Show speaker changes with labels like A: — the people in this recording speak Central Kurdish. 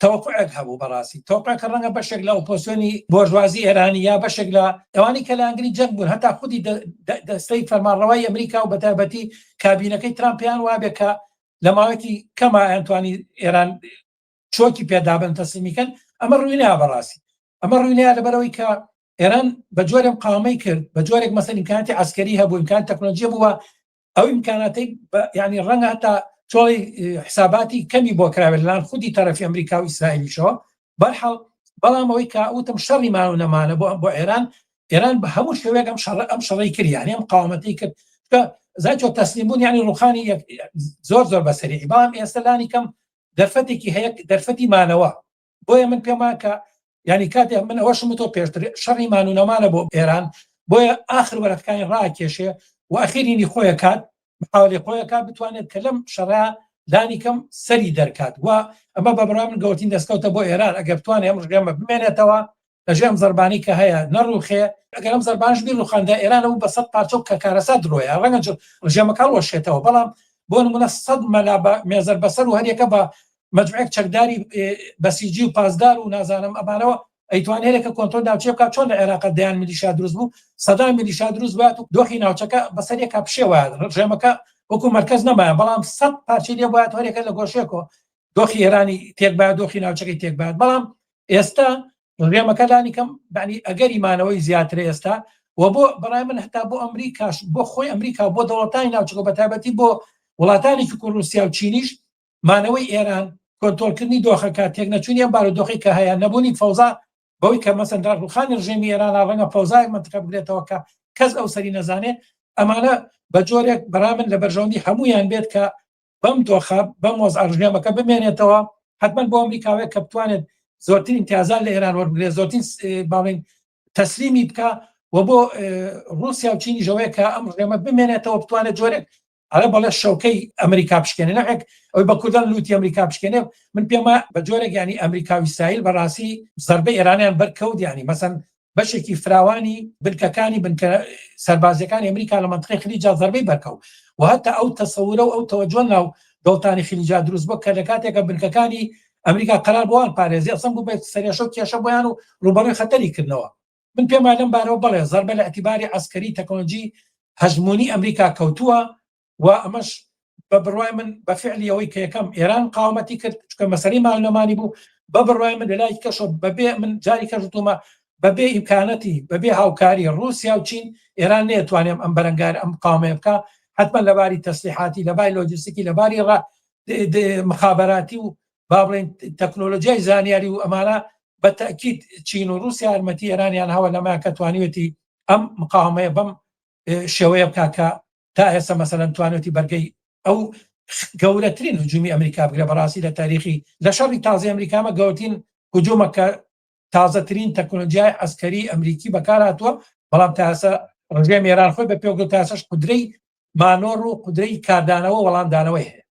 A: تەوەقوعێک هەبوو بەڕاستی تەوەقوعێک کە ڕەنگە بەشێک لە ئۆپۆزسیۆنی بۆرژوازی ئێرانی یا بەشێک لە ئەوانی کە لایەنگری جەنگ بوون هەتا خودی دەستەی فەرمانڕەوای ئەمریکا و بەتایبەتی کابینەکەی ترامپ پێیان وابێ کە لە ماوەیەکی کەما ئەیانتوانی ئێران چۆکی پێدابن تەسلیمی کەن. ئەمە ڕووی نیا بەڕاستی، ئەمە ڕووی نیا لەبەرەوەی کە ئێران بە جۆرێک مقاومەی کرد، بە جۆرێک مەسەن ئیمکاناتی عەسکەری هەبوو، ئیمکان تەکنۆلۆژی بووە، ئەو ئیمکاناتەی یعنی ڕەنگە هەتا چۆڵی حساباتی کەمی بۆ کراوێت لەلایەن خودی تەرەفی ئەمریکا و ئیسرائیلیشەوە. بەرحاڵ بەڵام ئەوەی کە وتم شەڕی مان و نەمانە بۆ ئێران، ئێران بە هەموو شێوەیەک ئەم شەڕە ئەم شەڕەی کرد، یعنی ئەم قاومەتی کرد کە زای چۆ تەسلیم بوون یعنی ڕوخانی زۆر زۆر بەسەری. بەڵام ئێستا لانی کەم دەرفەتێکی هەیە، دەرفەتی مانەوە. بۆیە من پێم وایە کە یعنی کاتێ من ئەوەشم وتۆ پێشتر شەڕی مان و نەمانە بۆ ئێران، بۆیە ئاخر وەرەقەکانی ڕاکێشێ و ئەخیرینی خۆیە کات محاولەی خۆیە کات بتوانێت کە لەم شەڕە لانی کەم سەری دەرکات. و ئەمە بە بڕوای من گەورترین دەستکەوتە بۆ ئێران ئەگەر بتوانێت ئەم ڕژێمە بمێنێتەوە لەژێر ئەم زەربانەی کە هەیە نەڕوخێ. ئەگەر ئەم زەربانەش بیڕوخاندا ئێران ئەو بە 100 پارچە و کە کارەسات درۆیە، ڕەنگە ڕژێمەکە هەڵوەشێتەوە، بەڵام بۆ نمونە 100 مەلا بە مێزەر بەسەر و هەریەکە بە مەجموعێک چەکداری بەسیجی و پاسدار و نازانم ئەمانەوە ئەیتوان هەرێکە کۆنترۆل ناوچەیە بکات. چۆن لە عێراق دەیان میلیشیا دروست بوو، سەدان میلیشیا دروست بوو و دۆخی ناوچەکە بەسەر یەکا پشێوە، ڕژێمەکە وەکو مەرکەز نەمایە، بەڵام 100 پارچەی لێ بوایە هەرێکە لە گۆشەیەکەوە دۆخی ئێرانی تێکبات، دۆخی ناوچەکەی تێکبات. بەڵام ئێستا ڕژێمەکە لانی کەم بەعنی ئەگەری مانەوەی زیاترە ئێستا. و بۆ بەڕای من هەتا بۆ ئەمریکاش، بۆ خۆی ئەمریکا و بۆ دەوڵەتانی ناوچەکە، بە تایبەتی بۆ وڵاتانێکی وەکو ڕووسیا و چینیش، مانەوەی ئێران، کۆنترۆڵکردنی دۆخەکە، تێکنەچوونی ئەم بارودۆخەی کە هەیە، نەبوونی فەوزا، بەوەی کە مەسەن لە ڕووخانی ڕژێمی ئێران ڕەنگە فەوزایەک مەنتقە بگرێتەوە کە کەس ئەو سەری نەزانێ، ئەمانە بە جۆرێک بەڕای من لە بەرژەوەندی هەموویان بێت کە بەم دۆخە بەم وەزعە ڕژێمەکە بمێنێتەوە. حتمما بۆ ئەمریکاوێ کە بتوانێت زۆرترین ئیمتیازات لە ئێران وەربگرێت، زۆرترین باڵین تەسلیمی بکە، و بۆ ڕووسیا و چینیش ئەوەیە کە ئەم ڕژێمە بمێنێتەوە، بتوانێت جۆرێک ئەڵێ بەڵێ شەوکەی ئەمریکا بشکێنێ، نەعێک ئەوەی بە کوردان لوتی ئەمریکا بشکێنێ. من پێمە بە جۆرێک ینی ئەمریکا و ئیسرائیل بەڕاستی زەربەی ئێرانیان بەرکەوت، ینی مەسەن بەشێکی فراوانی بنکەکانی بنکە سەربازیەکانی ئەمریکا لە مەنتقەی خلیجا زەربەی بەرکەوت، و هەتا ئەو تەسەورە و ئەو تەوەجۆ ناو دەوڵەتانی خلیجا دروست بوو کە لە کاتێکە بنکەکانی ئەمریکا قەرار بۆوان پارێزی ئەسڵەن بوو بە سەرێشە و کێشە بۆیان و ڕووبەڕووی خەتەری کردنەوە. من پێم وایە لەم بارەوە بەڵێ زەربە لە ئیعتیباری عەسکەری تەکنۆلۆژی هەژموونی ئەمریکا کەوتووە. و ئەمەش بە بڕوای من بە فعلی ئەوەی کە یەکەم ئێران قاومەتی کرد چونکە مەسەلەی مال نەمانی بوو، بە بڕوای من لەلای کەشەوە بەبێ من جاری کەش وتومە بەبێ ئیمکانەتی بەبێ هاوکاری ڕووسیا و چین ئێران نەیەتوانێت ئەم بەرەنگار ئەم قاومەیە بکا. حتمما لەباری تەسلیحاتی، لەباری لۆجستیکی، لەباری ڕا مخابراتی و با بڵێن تەکنۆلۆژیای زانیاری و ئەمانە، بە تەئکید چین و ڕووسیا یارمەتی ئێرانیان هەوە لەمە کە توانیوێتی ئەم مقاومەیە بەم شێوەیە بکا کە تا ئێستا مەسەلەن توانێتی بەرگەی ئەو گەورەترین هجومی ئەمریکا بگرە. بەڕاستی لە تاریخی لە شەڕی تازەی ئەمریکامە گەورترین هجومە کە تازەترین تەکنۆلۆژیای عەسکەری ئەمریکی بەکارهاتووە، بەڵام تا ئێستا ڕژێمی ئێران خۆی بە پێوەگرت، تا ئێستاش قودرەی مانۆڕ و قودرەی کاردانەوە وەڵامدانەوەی هەیە.